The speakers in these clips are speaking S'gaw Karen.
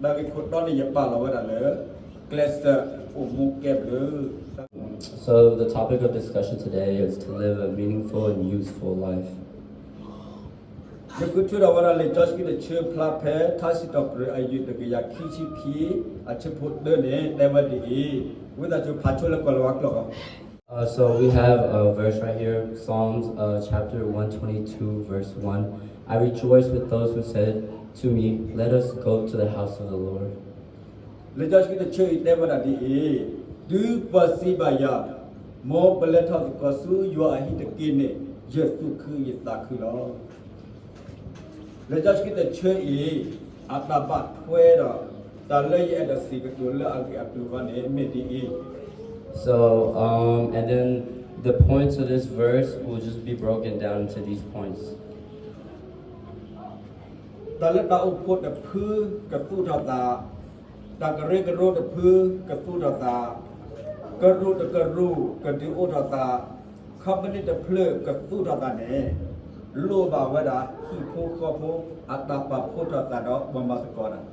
တၢ်ဂ့ၢ်ခိၣ်တီန့ၣ် ယပာ်လီၤဝဲဒၣ်လၢ ကျဲးစၢးအိၣ်မူကဲဘျုး. So the topic of discussion today is to live a meaningful and useful life. ယဃုထၢထီၣ်ဝဲဒၣ်လံာ်စီဆှံတဆၢဖျါဖဲ ထါစံးထီၣ်ပတြၢၤအယုၢ်တကယၤခံဆံခံ အဆၢဖိတၢန့ၣ် တဲဝဲဒ်အံၤ, ဝံသးစူၤဖးဆိလၢကီၢ်လၤဝါကျိာ် Uh, so we have a verse right here, Psalms uh, chapter one twenty-two, verse one. I rejoice with those who said to me, let us go to the house of the Lord. လံာ်စီဆှံတဆၢအံၤတဲဝဲဒၣ်ဒ်အံၤ, တုၤပှၤစံးဘၣ်ယၤ, မ်ပလဲၤထီၣ်သကိးဆူယွၤအဟံၣ်တက့ၢ်န့ၣ်, ယသူၣ်ခုယသးခုလီၤ. လံာ်စီဆှံတဆၢအံၤ အတၢ်ဘၣ်ထွဲဒီး တၢ်လၢယအဲၣ်ဒိးစံးကတိၤလၢအဂ့ၢ်အကျိၤအဂီၢ်န့ၣ် မ့ၢ်ဒ်အံၤ. So, um, and then the points of this verse will just be broken down into these points. တၢ်လၢတၢ်အိၣ်ဖှိၣ်တဖုကသူၣ်ထီၣ်သး, တၢ်ကရၢကရိတဖုကသူၣ်ထီၣ်သး, ကရူၢ်တကရူၢ်ကဒုးအိၣ်ထီၣ်သး, company တဖျၢၣ်ကသူၣ်ထီၣ်သးန့ၣ်, လိၣ်ဘၣ်ဝဲဒၣ်ဟံၣ်ဖိဃီဖိအတၢ်ပာ်ဖှိၣ်ထီၣ်သးဒီးပှၤမၤသကိးတၢ်.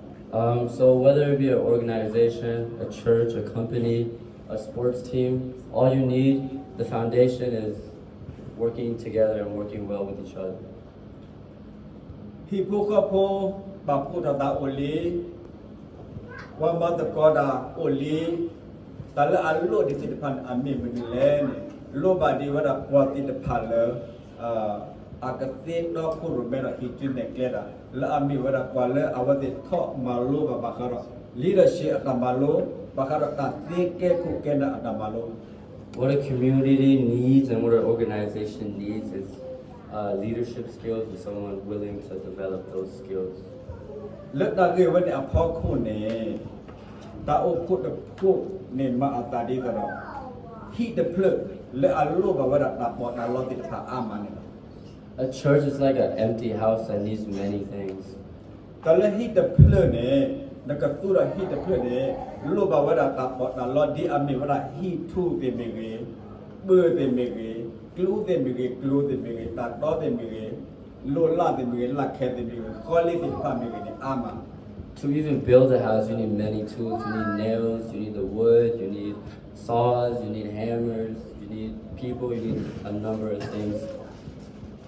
Um, so whether it be an organization, a church, a company, a sports team, all you need, the foundation is working together and working well with each other. ဟံၣ်ဖိဃီဖိပာ်ဖှိၣ်ထီၣ်သးအိၣ်လံ, ပှၤမၤသကိးတၢ်အိၣ်လံ, တၢ်လၢအလိၣ်ဒံးသ့ၣ်တဖၣ်န့ၣ် အမ့ၢ်မနုၤလဲၣ်န့ၣ်, လိၣ်ဘၣ်ဒံးဝဲဒၣ်ပှၤသ့ၣ်တဖၣ်လၢ အကသ့တီခိၣ်ရိၣ်မဲဒီးဟံးစုနဲၣ်ကျဲတၢ် လၢအမ့ၢ်ဝဲဒၣ်ပှၤလၢအဝဲသ့ၣ်ထီၣ်မၤလိဘၣ်ဘၣ်ဃးဒီး leadership အတၢ်မၤလိ, ဘၣ်ဃးဒီးတၢ်သ့ကဲခိၣ်ကဲနၢ်အတၢ်မၤလိ. What a community needs and what an organization needs is uh, leadership skills and someone willing to develop those skills. လၢတၢ်ဂ့ၢ်ဝဲန့ၣ်အဖီခိၣ်န့ၣ်, တၢ်အိၣ်ဖှိၣ်တဖုန့ၣ်မၤအသးဒ်သိးဒီး ဟံၣ်တဖျၢၣ်လၢအလိၣ်ဘၣ်ဝဲဒၣ်တၢ်ပီးတၢ်လီသ့ၣ်တဖၣ်အါမးန့ၣ်လီၤ. A church is like an empty house that needs many things. တၢ်လၢဟံၣ်တဖျၢၣ်န့ၣ်, နကသူၣ်ထီၣ်ဟံၣ်တဖျၢၣ်န့ၣ်, လိၣ်ဘၣ်ဝဲဒၣ်တၢ်ပီးတၢ်လီဒ်အမ့ၢ်ဝဲဒၣ်ဟံၣ်ထူၣ်သ့ၣ်မ့ၢ်ဂ့ၤ, ပၢၢ်သ့ၣ်မ့ၢ်ဂ့ၤ, ကျူသ့ၣ်မ့ၢ်ဂ့ၤ, ကျိသ့ၣ်မ့ၢ်ဂ့ၤ, တၢ်တီသ့ၣ်မ့ၢ်ဂ့ၤ, လိၣ်လၢ်သ့ၣ်မ့ၢ်ဂ့ၤ, လၢ်ခဲသ့ၣ်မ့ၢ်ဂ့ၤ, ဃီလ့သ့ၣ်တဖၣ်မ့ၢ်ဂ့ၤန့ၣ်အါမး. To even build a house, you need many tools. You need nails, you need the wood, you need saws, you need hammers, you need people, you need a number of things.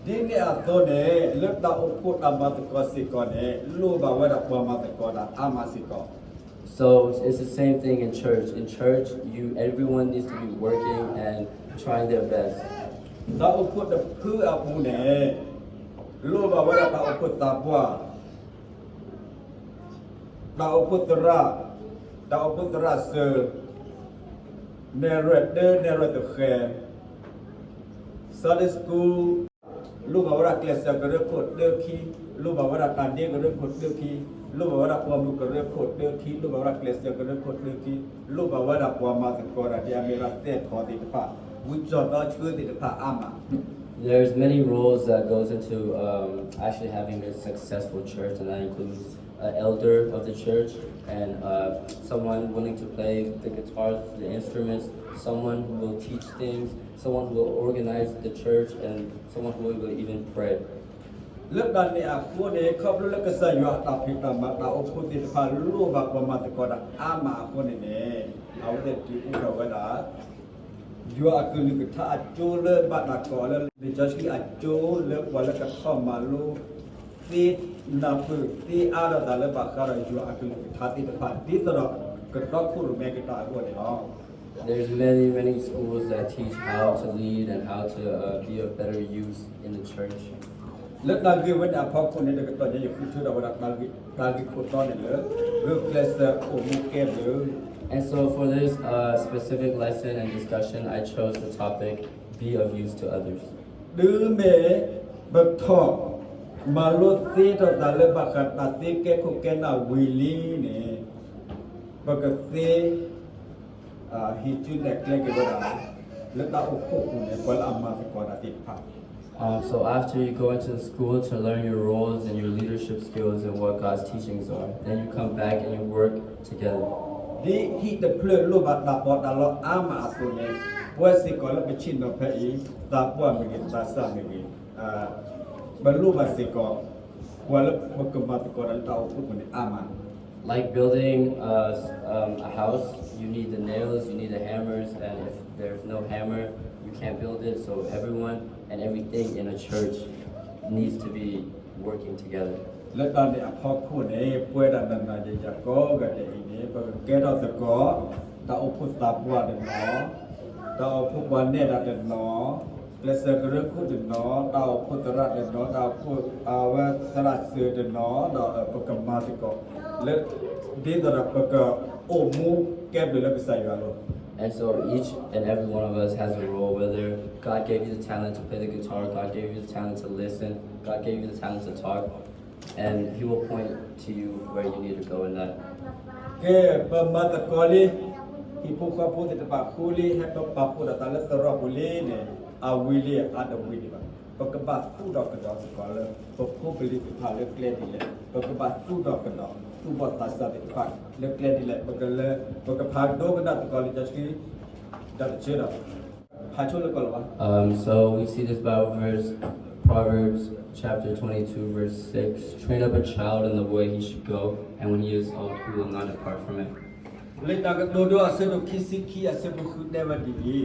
ဒ်န့ၣ်အသိးန့ၣ်, လၢတၢ်အိၣ်ဖှိၣ်တၢ်မၤသကိးစ့ၢ်ကီးန့ၣ်, လိၣ်ဘၣ်ဝဲဒၣ်ပှၤမၤသကိးတၢ်အါမးစ့ၢ်ကီး. So it's the same thing in church. In church, you everyone needs to be working and trying their best. တၢ်အိၣ်ဖှိၣ်တဖုအပူၤန့ၣ်, လိၣ်ဘၣ်ဝဲဒၣ်တၢ်အိၣ်ဖှိၣ်သးပှၢ်, တၢ်အိၣ်ဖှိၣ်သရၣ်, တၢ်အိၣ်ဖှိၣ်သရၣ်စၢၤ, နဲၣ်ရွဲၣ်တၢ နဲၣ်ရွဲၣ်တဃဲၤ, Sunday school, လိၣ်ဘၣ်ဝဲဒၣ်ကျဲးစၢးကရၢခိၣ်တၢခံ, လိၣ်ဘၣ်ဝဲဒၣ်တၢ်ဒ့ကရၢခိၣ်တၢခံ, လိၣ်ဘၣ်ဝဲဒၣ်ပှၤမုၢ်ကရၢခိၣ်တၢခံ, လိၣ်ဘၣ်ဝဲဒၣ်ကျဲးစၢးကရၢခိၣ်တၢခံ, လိၣ်ဘၣ်ဝဲဒၣ်ပှၤမၤသကိးတၢ်ဒ်အမ့ၢ်ဝဲဒၣ်သဲထီၣ်သ့ၣ်တဖၣ်, ဝံစီၣ်သီဆှၢသ့ၣ်တဖၣ်အါမး. There's many roles that goes into um, actually having a successful church, and that includes an elder of the church and uh, someone willing to play the guitars, the instruments, someone who will teach things, someone who will organize the church, and someone who will even pray. လၢတၢ်န့ၣ်အဃိန့ၣ်, ခီဖျိလၢကစၢ်ယွၤအတၢ်ဖံးတၢ်မၤတၢ်အိၣ်ဖှိၣ်သ့ၣ်တဖၣ်လိၣ်ဘၣ်ပှၤမၤသကိးတၢ်အါမးအဃိန့ၣ်န့ၣ်, အဝဲသ့ၣ်ဒုးအိၣ်ထီၣ်ဝဲဒၣ် ယွၤအကလုၢ်ကထါအကၠိလၢဘၣ်တၢ်ကိးအီၤလၢ လံာ်စီဆှံအကၠိလၢပှၤလၢကထီၣ်မၤလိ သ့နၢ်ပၢၢ်သ့အါထီၣ်သးလၢဘၣ်ဃးဒီးယွၤအကလုၢ်ကထါသ့ၣ်တဖၣ် ဒ်သိးဒီးကတီခိၣ်ရိၣ်မဲကတၢ်အဂီၢ်န့ၣ်လီၤ. There's many, many schools that teach how to lead and how to uh, be of better use in the church. လၢတၢ်ဂ့ၢ်ဝဲန့ၣ်အဖီခိၣ်န့ၣ် တကတီၢ်ညါယဃုထၢထီၣ်ဝဲဒၣ်တၢ်ဂ့ၢ်ခိၣ်တီန့ၣ်လၢ ဂုာ်ကျဲးစၢးအိၣ်မူကဲဘျုး. And so for this uh, specific lesson and discussion, I chose the topic, be of use to others. တုၤမ့ၢ်ပထီၣ်မၤလိသ့ထီၣ်သးလၢဘၣ်ဃး တၢ်သ့ကဲခိၣ်ကဲနၢ်ဝံၤလံန့ၣ်, ပကသ့ ဟံးစုနဲၣ်ကျဲက့ၤဝဲဒၣ် လၢတၢ်အိၣ်ဖှိၣ်ပူၤန့ၣ် ပှၤလၢအမၤသကိးတၢ်သ့ၣ်တဖၣ်. Um, so after you go into the school to learn your roles and your leadership skills and what God's teachings are, then you come back and you work together. ဒ်ဟံၣ်တဖျၢၣ်လိၣ်ဘၣ်တၢ်ပီးတၢ်လီအါမးအသိးန့ၣ်, ပဝဲစ့ၢ်ကီးလၢပဆ့ၣ်နီၤဖဲအံၤ, သးပှၢ်မ့ၢ်ဂ့ၤ, သးစၢ်မ့ၢ်ဂ့ၤ, ပလိၣ်ဘၣ်စ့ၢ်ကီး ပှၤလၢပကမၤသကိးတၢ်လၢတၢ်အိၣ်ဖှိၣ်ပူၤန့ၣ်အါမး. Like building a, um, a house, you need the nails, you need the hammers, and if there's no hammer, you can't build it. So everyone and everything in a church needs to be working together. လၢတၢ်န့ၣ်အဖီခိၣ်န့ၣ် ပဝဲဒၣ်နၤနၤယၤယၤကိးဂၤဒဲးအံၤန့ၣ် ပကကဲထီၣ်သကိး တၢ်အိၣ်ဖှိၣ်သးပှၢ်တနီၤ, တၢ်အိၣ်ဖှိၣ်ပှၤနဲၣ်တၢ်တနီၤ, ကျဲးစၢးကရၢခိၣ်တနီၤ, တၢ်အိၣ်ဖှိၣ်သရၣ်တနီၤ, တၢ်အိၣ်ဖှိၣ်အဝဲသရၣ်စၢၤတနီၤ, ဒီးပကမၤသကိး လၢ ဒ်သိးဒီးပကအိၣ်မူကဲဘျုးလၢကစၢ်ယွၤအဂီၢ်. And so each and every one of us has a role, whether God gave you the talent to play the guitar, God gave you the talent to listen, God gave you the talent to talk, and He will point to you where you need to go in that. ကဲ ပမၤသကိးလံ ဟံၣ်ဖိဃီဖိသ့ၣ်တဖၣ်ဃိလံ ဟဲပပာ်ဖှိၣ်ဒီးတၢ်လၢသရိာ်ပူၤလံန့ၣ် အဝံၤလံအါတဝံၤဒံးဘၣ်. ပကဘၣ်သူၣ်ထီၣ်ကဒီးသကိးလၢ ပဖိပလံၤသ့ၣ်တဖၣ်လၢကျဲဒ်လဲၣ်, ပကဘၣ်သူၣ်ထီၣ်ကဒီး သူၣ်ဘီၣ်သးစၢ်သ့ၣ်တဖၣ်လၢကျဲဒ်လဲၣ်, ပကလၢ ပကဖးဒိကနၣ်သကိးလံ ကဆှံ ဒီးတဆၢဒီး ဖးဆိလၢကီၢ်လၢၤဘၣ်. Um, so we see this Bible verse, Proverbs chapter twenty-two, verse six. Train up a child in the way he should go, and when he is old, he will not depart from it. လံာ်တၢ်ကတိၤဒိအဆၢဒိၣ်ခံဆံခံအဆၢဖိဃုတဲဝဲဒ်အံၤ,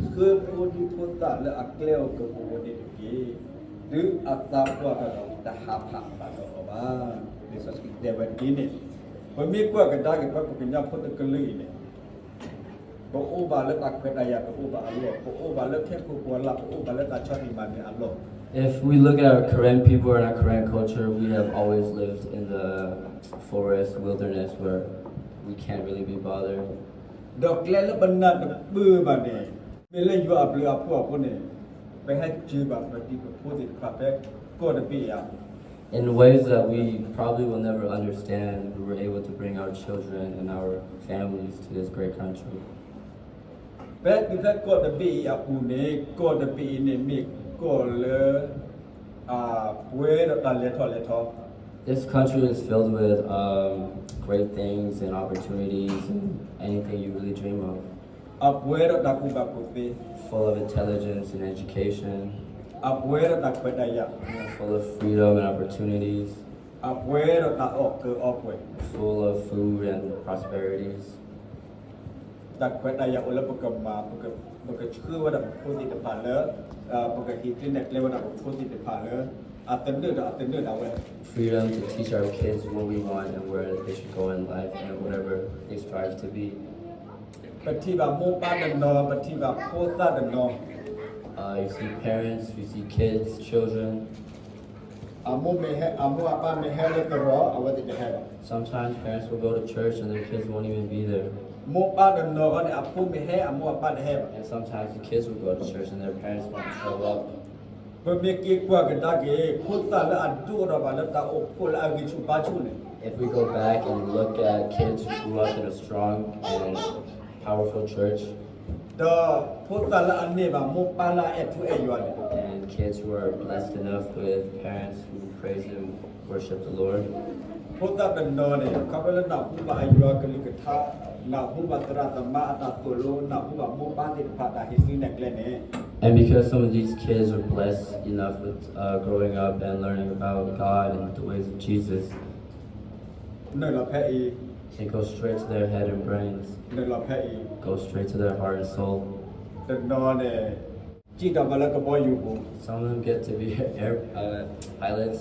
ဆှၢဖိဒံဖိသၣ်လၢအကျဲအကပူၤန့ၣ်တက့ၢ်, တုၤအသးပှၢ်တၢ်ဒီး တဟးဖးဘၣ်ဒီးအီၤဘၣ်. လံာ်စီဆှံတဲဝဲဒ်န့ၣ်, ပမ့ၢ်ကွၢ်ကဒါက့ၤပှၤကညီဖိတကလုာ်အံၤန့ၣ် ပအိၣ်ဘၣ်လၢတၢ်ခွဲးတၢ်ယာ်တအိၣ်ဘၣ်အလီၢ်, ပအိၣ်ဘၣ်လၢခဲကိာ်ပှၤလၢ်, ပအိၣ်ဘၣ်လၢတၢ်ဆီၣ်တံၢ်မၤနၢၤအလီၢ်. If we look at our Karen people and our Karen culture, we have always lived in the forest, wilderness, where we can't really be bothered. ဒီးကျဲလၢပနၢ်တပၢၢ်ဘၣ်န့ၣ် မ့ၢ်လၢယွၤအဘျုးအဖှိၣ်အဃိန့ၣ် ပဟဲစၢၤဘၣ်ပတံၤပဖိသ့ၣ်တဖၣ်ဖဲကီၢ်တဘ့ၣ်အံၤ In ways that we probably will never understand, we were able to bring our children and our families to this great country. ဖဲတုၤဖဲကီၢ်တဘ့ၣ်အံၤအပူၤန့ၣ် ကီၢ်တဘ့ၣ်အံၤန့ၣ်မ့ၢ်ကီၢ်လၢ ပှဲၤဒီးတၢ်လဲၤထီၣ်လဲၤထီ This country is filled with um, great things and opportunities and anything you really dream of. အပှဲၤဒီးတၢ်ကူၣ်ဘၣ်ကူၣ်သ့ Full of intelligence and education. အပှဲၤဒီးတၢ်ခွဲးတၢ်ယာ် Full of freedom and opportunities. အပှဲၤဒီးတၢ်အီၣ်ကၢအီပှဲၤ Full of food and prosperities. တၢ်ခွဲးတၢ်ယာ်အိၣ်လၢပကမၤ ပကဆှၢဝဲဒၣ်ပဖိသ့ၣ်တဖၣ်လၢ ပကဟ့ၣ်ကျဲနဲၣ်ကျဲဝဲဒၣ်ပဖိသ့ၣ်တဖၣ်လၢ အသနၢၣ်ဒီးအသနၢၣ်ဒၣ်ဝဲ Freedom to teach our kids what we want and where they should go in life and whatever they strive to be. ပထံၣ်ဘၣ်မိၢ်ပၢ်တနီၤ ပထံၣ်ဘၣ်ဖိသၣ်တနီၤ Uh, you see parents, you see kids, children. အမိၢ်မ့ၢ်ဟဲ အမိၢ်အပၢ်မ့ၢ်ဟဲလၢသရိာ် အဝဲသ့ၣ်တဟဲဘၣ်. Sometimes parents will go to church and their kids won't even be there. မိၢ်ပၢ်တနီၤဃီန့ၣ် အဖိမ့ၢ်ဟဲ အမိၢ်အပၢ်တဟဲဘၣ်. And sometimes the kids will go to church and their parents won't show up. ပမ့ၢ်က့ၤကွၢ်ကဒါက့ၤ ဖိသၣ်လၢအဒိၣ်ထီၣ်ဘၣ်လၢတၢ်အိၣ်ဖှိၣ်လၢအဂံၢ်ဆူၣ်ဘါဆူၣ်န့ၣ် If we go back and look at kids who grew up in a strong and powerful church, ဒီးဖိသၣ်လၢအန့ၢ်ဘၣ်မိၢ်ပၢ်လၢအအဲၣ်ထူအဲၣ်ယွၤန့ၣ် and kids who are blessed enough with parents who praise and worship the Lord. ဖိသၣ်တနီၤန့ၣ် ခီဖျိလၢနၢ်ဟူဘၣ်အယွၤကလုၢ်ကထါ, နၢ်ဟူဘၣ်သရၣ်သမါအတၢ်သိၣ်လိ, နၢ်ဟူဘၣ်မိၢ်ပၢ်သ့ၣ်တဖၣ်တၢ်ဟ့ၣ်ဆူၣ်နဲၣ်ကျဲန့ၣ် And because some of these kids were blessed enough with uh, growing up and learning about God and the ways of Jesus, နုာ်လီၤဖဲအံၤ, it goes straight to their head and brains, နုာ်လီၤဖဲအံၤ, goes straight to their heart and soul. တနီၤန့ၣ် စံၣ်ထီၣ်ဘၣ်လၢကဘီယူၤပူၤ, Some of them get to be air, uh, pilots.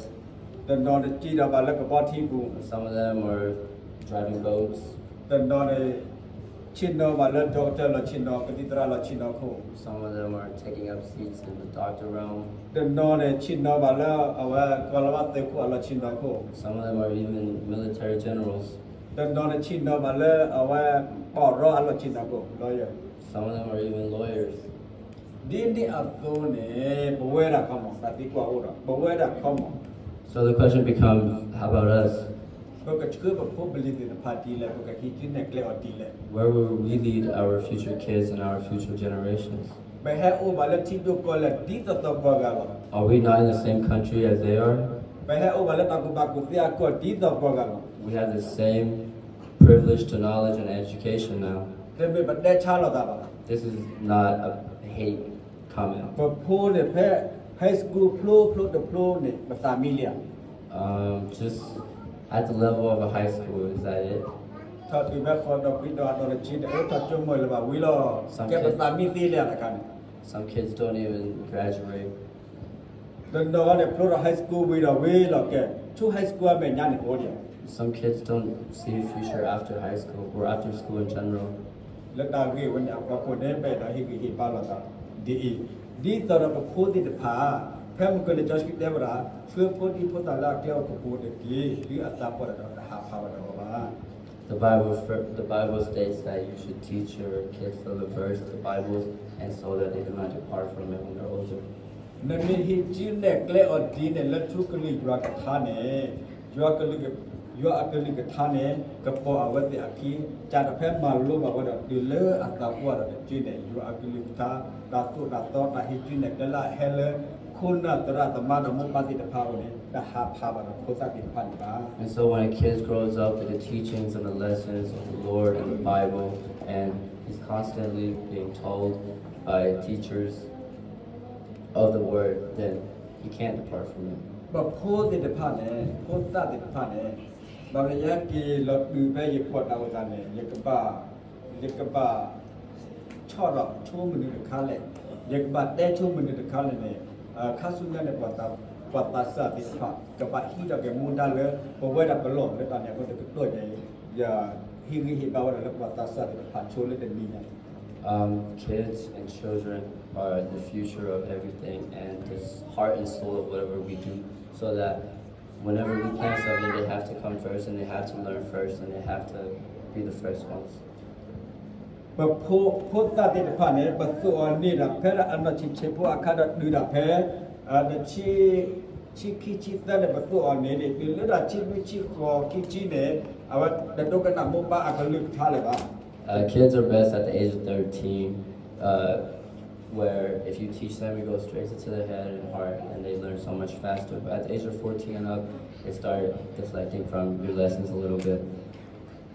တနီၤန့ၣ်စံၣ်ထီၣ်ဘၣ်လၢကဘီထံပူၤ, Some of them are driving boats. တနီၤန့ၣ် ဆ့ၣ်နီၤဘၣ်လၢ doctor လီၤဆ့ၣ်နီၤ, ကသံၣ်သရၣ်လီၤဆ့ၣ်နီၤခိၣ်, Some of them are taking up seats in the doctor realm. တနီၤန့ၣ် ဆ့ၣ်နီၤဘၣ်လၢအဝဲကီၤလၤဝါသုးခိၣ်အလီၤဆ့ၣ်နီၤခိၣ်, Some of them are even military generals. တနီၤန့ၣ် ဆ့ၣ်နီၤဘၣ်လၢအဝဲ ပီၢ်ရီအလီၢ်ဆ့ၣ်နီၤခိၣ်, lawyer. Some of them are even lawyers. ဒ်န့ၣ်အသိးန့ၣ် ပဝဲဒၣ်ခီမီၤ တၢ်သံကွၢ်အိၣ်ဒီး ပဝဲဒၣ်ခီမီၤ So the question becomes, how about us? ပကဆှၢပဖိပလံၤသ့ၣ်တဖၣ်ဒ်လဲၣ်, ပကဟံးစုနဲၣ်ကျဲအီၤဒ်လဲၣ်, Where will we lead our future kids and our future generations? ပဟဲအိၣ်ဘၣ်လၢထံဒိၣ်ကီၢ်လဲၢ်ဒ်သိးသိးပှၤဂၤလီၤ. Are we not in the same country as they are? ပဟဲအိၣ်ဘၣ်လၢတၢ်ကူၣ်ဘၣ်ကူၣ်သ့အကီၢ်ဒ်သိးပှၤဂၤလီၤ. We have the same privilege to knowledge and education now. တမ့ၢ်ပတဲဆါလိာ်သးဘၣ်. This is not a hate comment. ပဖိန့ၣ်ဖဲ high school ဖျိဖျိတဖျိန့ၣ် ပသးမံလံဧါ. Um, just At the level of a high school, is that it? ထီၣ်တုၤဖဲဃီၤဒီးခွံဒီးအဒီးတဆံ တအၢထီၣ်ကၠိမုၢ်လၢၤဘၣ်ဝံၤလီၤ. ကဲပသးမံသ့လၢအတခါန့ၣ်. Some kids don't even graduate. တနီၤန့ၣ် ဖျိထီၣ် high school ဝံၤဒီးဝံၤလီၤကဲ, ဆူ high school အမဲာ်ညါန့ၣ်အိၣ်ဒံး. Some kids don't see a future after high school or after school in general. လၢတၢ်ဂ့ၢ်ဝဲန့ၣ်အဖီခိၣ်န့ၣ် ပအဲၣ်ဒိးဟ့ၣ်ဂံၢ်ဟ့ၣ်ဘါလိာ်သးဒ်အံၤ, ဒ်သိးဒီးပဖိသ့ၣ်တဖၣ်, ဖဲမုၢ်ကလံၤစီဆှံတဲဝဲဒၣ်, ဆှၢဖိဒံဖိသၣ်လၢအကျဲအိၣ်ကပူၤတက့ၢ်, ဒုးအသးပှၢ်ဒီးတဟးဖးဘၣ်ဒီးအီၤဘၣ်. The Bible, fir- the Bible states that you should teach your kids the verse of the Bible and so that they do not depart from it when they're older. နမ့ၢ်ဟံးစုနဲၣ်ကျဲအီၤဒ်န့ၣ် လၢထူကလုၢ်ယွၤကထါန့ၣ်, ယွၤကလုၢ်က, ယွၤအကလုၢ်ကထါန့ၣ် ကပိာ်အဝဲသ့ၣ်အခံ, စးထီၣ်ဖဲမၤလိဘၣ်ဝဲဒီးတုၤလၢအသးပှၢ်ဒီးတက့ၢ်န့ၣ် ယွၤအကလုၢ်ကထါ, တၢ်သိၣ်တၢ်သီ တၢ်ဟံးစုနဲၣ်ကျဲလၢအဟဲလၢ ခိၣ်နၢ်သရၣ်သမါဒီးမိၢ်ပၢ်သ့ၣ်တဖၣ်အအိၣ်န့ၣ် တဟးဖးဘၣ်ဒီးဖိသၣ်သ့ၣ်တဖၣ်န့ၣ်ဘၣ်. And so when a kid grows up with the teachings and the lessons of the Lord and the Bible, and he's constantly being told by teachers of the word, then he can't depart from it. ပဖိသ့ၣ်တဖၣ်န့ၣ်, ဖိသၣ်သ့ၣ်တဖၣ်န့ၣ်, ဘၣ်မနုၤယဟဲက့ၤလီၤတုၤဖဲယကွၢ်တၢ်အိၣ်သးန့ၣ်, ယကဘၣ်, ယကဘၣ် ဆီၣ်ဒီးဆိမနုၤတခါလဲၣ်, ယကဘၣ်တဲဆိမနုၤတခါလဲၣ်န့ၣ်, ခါဆူညါန့ၣ် ပှၤသးစၢ်သ့ၣ်တဖၣ် ကဘၣ်ဟံးထီၣ်က့ၤမူဒါလၢ ပဝဲဒၣ်ပလီၢ်လၢတၢ်န့ၣ်အဃိ တကတီၢ်ညါအံၤ ယဟ့ၣ်ဂံၢ်ဟ့ၣ်ဘါဝဲဒၣ်လၢပှၤသးစၢ်သ့ၣ်တဖၣ်ဆိလၢတနံၤညါ Um, kids and children are the future of everything and the s- heart and soul of whatever we do. So that whenever we plan something, they have to come first and they have to learn first and they have to be the first ones. ပဖိ, ဖိသၣ်သ့ၣ်တဖၣ်န့ၣ် ပသိၣ်အီၤန့ၣ်ဒီး ဖဲဒၣ်အနီၢ်ဆံးဆံးဖိအခါဒီးတုၤဒၣ်ဖဲ တဆံ, ဆံခံဆံသၢန့ၣ် ပသိၣ်အီၤန့ၣ်န့ၣ် တုၤလၢတၢ်ဆံနွံဆံဃိးခံဆံန့ၣ် အဝဲတဒိကနၣ်မိၢ်ပၢ်အကလုၢ်ကထါလၢၤဘၣ်. Uh, kids are best at the age of thirteen, uh, where if you teach them, it goes straight into their head and heart, and they learn so much faster. But at the age of fourteen and up, they start deflecting from your lessons a little bit.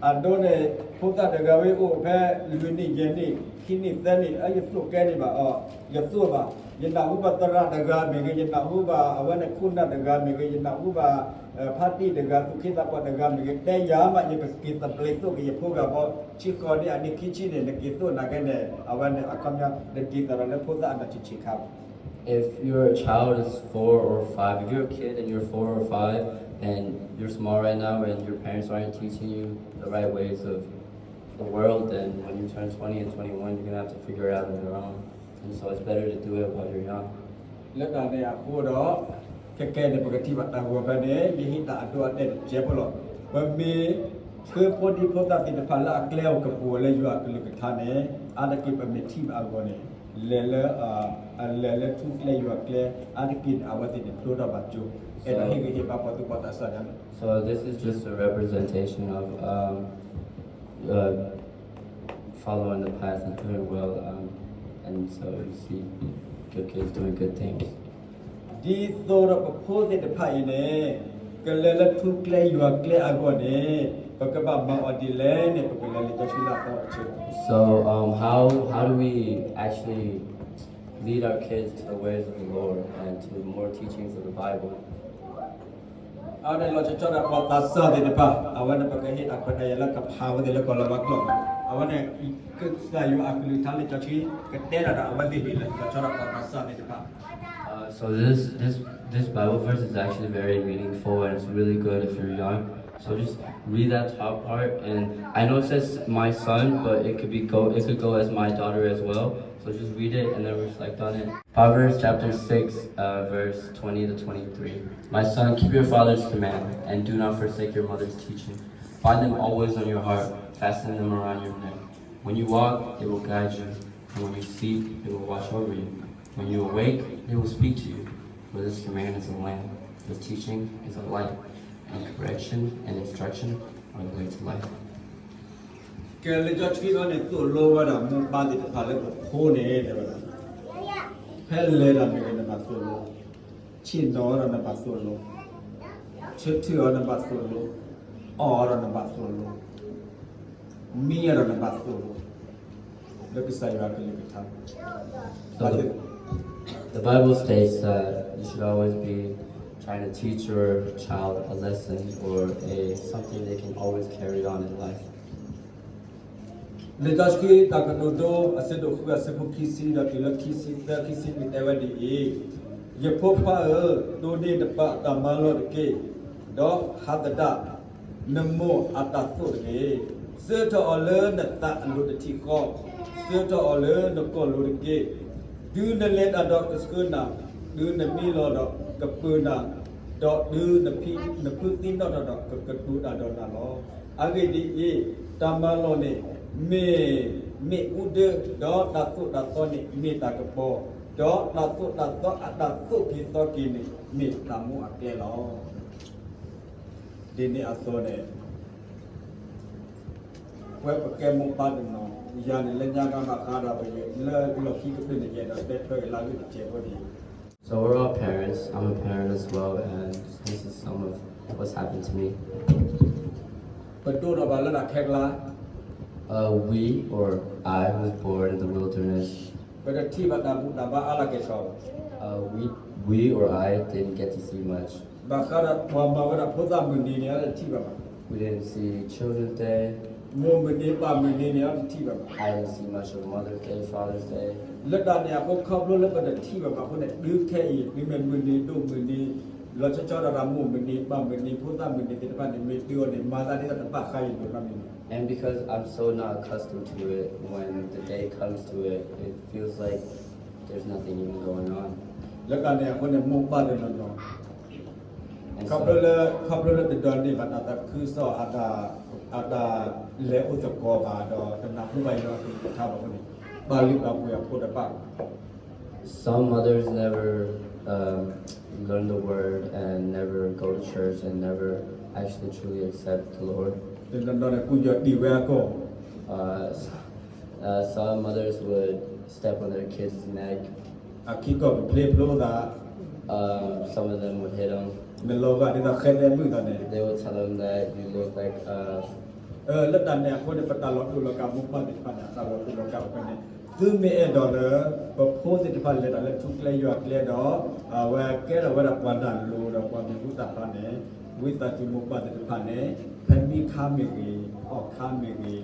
အဒိန့ၣ် ဖိသၣ်တဂၤဝဲအိၣ်ဖဲ လွံၢ်နံၣ် ယဲၢ်နံၣ် ခံနံၣ် သၢနံၣ်, အၢ ယသိၣ်ကဲန့ၣ်ဘၣ်အီၤ, ယသိၣ်ဘၣ်, ယနၢ်ဟူဘၣ်သရၣ်တဂၤမ့ၢ်ဂ့ၤ, ယနၢ်ဟူဘၣ်အဝဲန့ၣ်ခိၣ်နၢ်တဂၤမ့ၢ်ဂ့ၤ, ယနၢ်ဟူဘၣ် ဖါတံၢ်တဂၤ, သူၣ်က့သးပှၢ်တဂၤမ့ၢ်ဂ့ၤ, တဲယၤမး ယကက့ၤသဘျ့သိၣ်က့ၤယဖိဂၤဘီ, ဆံဃိးနံၣ် အနံၣ်ခံဆံန့ၣ် နက့ၤသိၣ်နၤကဲန့ၣ် အဝဲန့ၣ်အခီပညီ နဒ်သိးဒီးလၢဖိသၣ်အနီၢ်ဆံးဆံးခါဘၣ်. If your child is four or five, if you're a kid and you're four or five and you're small right now and your parents aren't teaching you the right ways of the world, then when you turn twenty and twenty-one, you're gonna have to figure it out on your own. And so it's better to do it while you're young. လၢတၢ်န့ၣ်အဃိဒီး ခဲကဲန့ၣ် ပကထံၣ်ဘၣ်တၢ်ဂီၤဖဲန့ၣ် ယဟ့ၣ်တၢ်အဒိအတဲာ်တစဲးဖိလီၤ. ပမ့ၢ်ဆှၢဖိဒံဖိသၣ်သ့ၣ်တဖၣ်လၢအကျဲအိၣ်ကပူၤလၢယွၤအကလုၢ်ကထါန့ၣ် အါတက့ၢ်ပမ့ၢ်ထံၣ်ဘၣ်အဂီၢ်န့ၣ် လဲၤလၢ အလဲၤလၢထူကျဲယွၤကျဲ အါတက့ၢ်န့ၣ် အဝဲသ့ၣ်န့ၣ်ဖျိထီၣ်ဘၣ်ကၠိ, အဲၣ်ဒိးဟ့ၣ်ဂံၢ်ဟ့ၣ်ဘါပှၤသူၣ်က့သးစၢ်န့ၣ်. So this is just a representation of, um, uh, following the path and doing well, um, and so you see good kids doing good things. ဒ်သိးဒီးပဖိသ့ၣ်တဖၣ်အံၤန့ၣ် ကလဲၤလၢထူကျဲယွၤကျဲအဂီၢ်န့ၣ် ပကဘၣ်မၤအီၤဒ်လဲၣ်န့ၣ် ပကလဲၤလၢစီဆှံလၢအသီတဆၢ. So, um, how, how do we actually lead our kids to the ways of the Lord and to more teachings of the Bible? အဝဲန့ၣ်လီၤဆီဆီဒၣ်ပှၤသးစၢ်သ့ၣ်တဖၣ်, အဝဲန့ၣ်ပကဟ့ၣ်တၢ်ခွဲးတၢ်ယာ်လၢကဖးဝဲသ့ၣ်လၢကီၢ်လီၤဘၣ်ကျိာ်, အဝဲန့ၣ် ကစၢ်ယွၤအကလုၢ်ကထါလၢစီဆှံ ကတဲတၢ်ဒီးအဝဲသ့ၣ်ဒ်လဲၣ်, လီၤဆီဒၣ်ပှၤသးစၢ်သ့ၣ်တဖၣ်. Uh, so this, this, this Bible verse is actually very meaningful and it's really good if you're young. So just read that top part, and I know it says my son, but it could be go, it could go as my daughter as well. So just read it and then reflect on it. Proverbs chapter six, uh, verse twenty to twenty-three. My son, keep your father's command and do not forsake your mother's teaching. Bind them always on your heart, fasten them around your neck. When you walk, they will guide you, and when you sleep, they will watch over you. When you awake, they will speak to you. For this command is a lamp, this teaching is a light, and correction and instruction are the way to life. ကဲလၢစီဆှံအံၤန့ၣ် သိၣ်လိဝဲဒၣ်မိၢ်ပၢ်သ့ၣ်တဖၣ်လၢပဖိန့ၣ် တဲဝဲဒၣ်, ဖဲလဲၤတၢ်မ့ၢ်ဂ့ၤ နဘၣ်သိၣ်လိ, ဆ့ၣ်နီၤဒီးနဘၣ်သိၣ်လိ, ဆၢထၢၣ်အီၤနဘၣ်သိၣ်လိ, အီၣ်အီၤဒီးနဘၣ်သိၣ်လိ, မံအီၤဒီးနဘၣ်သိၣ်လိ, လၢကစၢ်ယွၤအကလုၢ်ကထါ So the, the Bible states that you should always be trying trying to teach your child a lesson or a something they can always carry on in life. လံာ်စီဆှံတၢ်ကတိၤဒိ အဆၢဒိၣ်ဃု အဆၢဖိခံဆံဒီးတုၤလၢခံဆံသၢ ခံဆံလွံၢ် တဲဝဲဒ်အံၤ, ယဖိခွါဧၢ, တိၢ်န့ၢ်နပၢ်အတၢ်မၤလိာ်တက့ၢ်, ဒီးဟးသဒၣ် နမိၢ်အတၢ်သိၣ်တဂ့ၤ. စၢထီၣ်အီၤလၢနသးအလိၤတထံၣ်ဃီ, စၢထီၣ်အီၤလၢနကိာ်လိၤတက့ၢ်. တုၤနလဲၤတၢ်ဒီးကဆှၢနၤ, တုၤနမံလီၤဒီး ကပၢၤနၤ, ဒီးတုၤနဖုသံနီၣ်ထီၣ်ဒီး ကကတိၤတၢ်ဒီးနၤလီၤ. အဂ့ၢ်ဒ်အံၤ, တၢ်မၤလိာ်န့ၣ် မ့ၢ်မ့ၣ်အူဒၢ, ဒီးတၢ်သိၣ်တၢ်သီန့ၣ် မ့ၢ်တၢ်ကပီၤ, ဒီးတၢ်သိၣ်တၢ်သီအတၢ်သိၣ်က့ၤသီက့ၤန့ၣ် မ့ၢ်တၢ်မူအကျဲလီၤ. ဒ်န့ၣ်အသိးန့ၣ် ပဝဲပကဲမိၢ်ပၢ်တနီၤ, ယၤန့ၣ်လၢညါကမၤဃါဒီးပယဲၢ် လၢလီၢ်ခံကတၢၢ်န့ၣ် ယအဲၣ်ဒိးတဲထွဲက့ၤလၢအဂ့ၢ်တစဲးဖိန့ၣ်, So we're all parents. I'm a parent as well, and this is some of what's happened to me. ပဒိၣ်ထီၣ်ဘၣ်လၢတၢ်ခဲကျါ, Uh, we or I was born in the wilderness. ပတထံၣ်ဘၣ်တၢ်ဘူၣ်တၢ်ဘါအါလၢ်ကဲၣ်ဆိး, Uh, we, we or I didn't get to see much. ဘၣ်ဃးဒီးပှၤမၤဝဲဒၣ်ဖိသၣ်မုၢ်နံၤန့ၣ် အတထံၣ်ဘၣ်ဘၣ်. We didn't see Children's Day. မိၢ်မုၢ်နံၤပၢ်မုၢ်နံၤန့ၣ် အတထံၣ်ဘၣ်ဘၣ်. I didn't see much of Mother's Day, Father's Day. လၢတၢ်န့ၣ်အဃိ ခီဖျိလၢပတထံၣ်ဘၣ်ဘၣ်အဃိန့ၣ် တုၤခဲအံၤ တုၤမ့ၢ်မုၢ်နံၤဒိၣ်မုၢ်နံၤ လီၤဆီဆီဒၣ်တၢ် မိၢ်မုၢ်နံၤပၢ်မုၢ်နံၤ ဖိသၣ်မုၢ်နံၤသ့ၣ်တဖၣ်န့ၣ် မ့ၢ်တုၤအီၤန့ၣ် မၤသးဒ်သိးတဘၣ်ဃးယံၤဒိၣ်နီတမံၤန့ၣ် And because I'm so not accustomed to it, when the day comes to it, it feels like there's nothing even going on. လၢတၢ်န့ၣ်အဃိန့ၣ် မိၢ်ပၢ်တနီၤနီၤ And so ခီဖျိလၢ ခီဖျိလၢတဒိးန့ၢ်ဘၣ်တၢ်သးခုကစီၣ် အတၢ်လဲၤအိၣ်သကိးဘၣ်ဒီး တနၢ်ဟူဘၣ်ယွၤကလုၢ်ကထါဘၣ်အဃိန့ၣ် ပာ်လုၢ်ပာ်ပှ့ၤအဖိတဖၣ် Some mothers never um, learn the word and never go to church and never actually truly accept the Lord. တနီၤနီၤန့ၣ် ကူၣ်ယီၤတံၢ်ဝဲအကီၢ် Uh, s- uh, some mothers would step on their kids' neck. အခံကီၢ်ကဖျ့ဖျိသး Um, some of them would hit them. နလီၤဂာ်ဒ်သိးဃဲတဲမုၣ်သးန့ၣ် They would tell them that you look like uh, လၢတၢ်န့ၣ်အဃိန့ၣ် ပတၢ်လီၤတူာ်လီၤကာ်မိၢ်ပၢ်သ့ၣ်တဖၣ်န့ၣ် အတၢ်လီၤတူာ်လီၤကာ်အဃိန့ၣ် သုမ့ၢ်အဲၣ်ဒိးလၢ ပဖိသ့ၣ်တဖၣ်လဲၤတၢ်လၢထူကျဲယွၤကျဲဒီး အဝဲကဲထီၣ်ဝဲဒၣ်ပှၤတၢ်လိၤဒီးပှၤမံၤဟူသၣ်ဖျါန့ၣ် ဝံသးစူၤမိၢ်ပၢ်သ့ၣ်တဖၣ်န့ၣ် ဖဲမံခါမ့ၢ်ဂ့ၤ အီၣ်ခါမ့ၢ်ဂ့ၤ ဒီး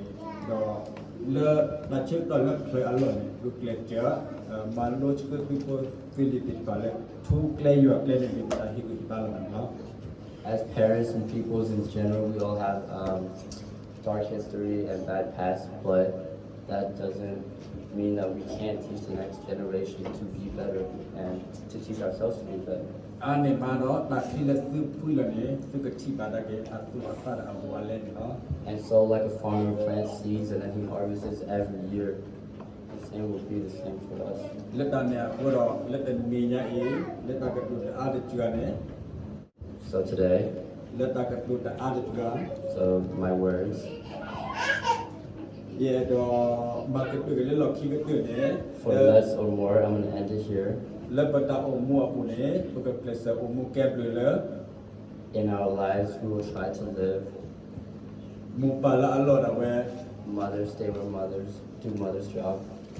လၢတၢ်ဆၢကတီၢ်လၢချၢအလီၢ်န့ၣ် ဂုာ်ကျဲးစၢး မၤလိဆှၢသုဖိသုလံၤသ့ၣ်တဖၣ်လၢ ထူကျဲယွၤကျဲန့ၣ် မ့ၢ်ပတၢ်ဟ့ၣ်ဂံၢ်ဟ့ၣ်ဘါလီၤန့ၣ်လီၤ. As parents and peoples in general, we all have um, dark history and bad past, but that doesn't mean that we can't teach the next generation to be better and to teach ourselves to be better. အါန့ၢ်မးဒီး တၢ်ချံလၢသုဖှံလီၤန့ၣ် သုကထံၣ်ဘၣ်ဒၣ်က့ၤ အသူၣ်အသၣ်ဒီးအဘူးအလဲန့ၣ်လီၤ. And so, like a farmer plants seeds and then he harvests every year, the same will be the same for us. လၢတၢ်န့ၣ်အဃိဒီး လၢတနံၤညါအံၤ လၢတၢ်ကတိၤတအါတစှၤန့ၣ် So today, လၢတၢ်ကတိၤတအါတစှၤ so my words, ယအဲၣ်ဒိး မၤကတၢၢ်က့ၤလၢလီၢ်ခံကတၢၢ်န့ၣ် for less or more, I'm going to end it here. လၢပတၢ်အိၣ်မူအပူၤန့ၣ် ပကကျဲးစၢးအိၣ်မူကဲဘျုးလၢ In our lives, we will try to live မိၢ်ပၢ်လၢအလီၢ်ဒၣ်ဝဲ mothers, they were mothers, do mothers' job.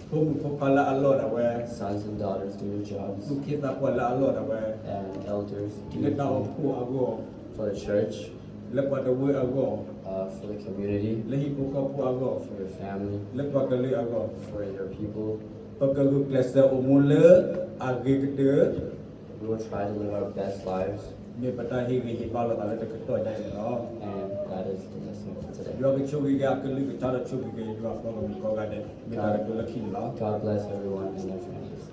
ဖိမုၣ်ဖိခွါလၢအလီၢ်ဒၣ်ဝဲ Sons and daughters do their jobs. သူၣ်က့သးပှၢ်လၢအလီၢ်ဒၣ်ဝဲ And elders do လၢတၢ်အိၣ်ဖှိၣ်အဂီၢ် for the church. လၢပှၤတဝၢအဂီၢ် Uh, for the community. လၢဟံၣ်ဖိဃီဖိအဂီၢ် For your family. လၢပှၤကလုာ်အဂီၢ် For your people. ပကဂုာ်ကျဲးစၢးအိၣ်မူလၢအဂ့ၤကတၢၢ် We will try to live our best lives. မ့ၢ်ပတၢ်ဟ့ၣ်ဂံၢ်ဟ့ၣ်ဘါလိာ်သးလၢတကတီၢ်ညါအံၤန့ၣ်လီၤ. And that is the lesson for today. ယွၤကဆိၣ်ဂ့ၤက့ၤအကလုၢ်ကထါဒီးဆိၣ်ဂ့ၤက့ၤယွၤအပှၤဂီၢ်မုၢ်ကိးဂၤဒဲး မ့ၢ်တၢ်ကတိၤလၢခံန့ၣ်လီၤ. God bless everyone and their families.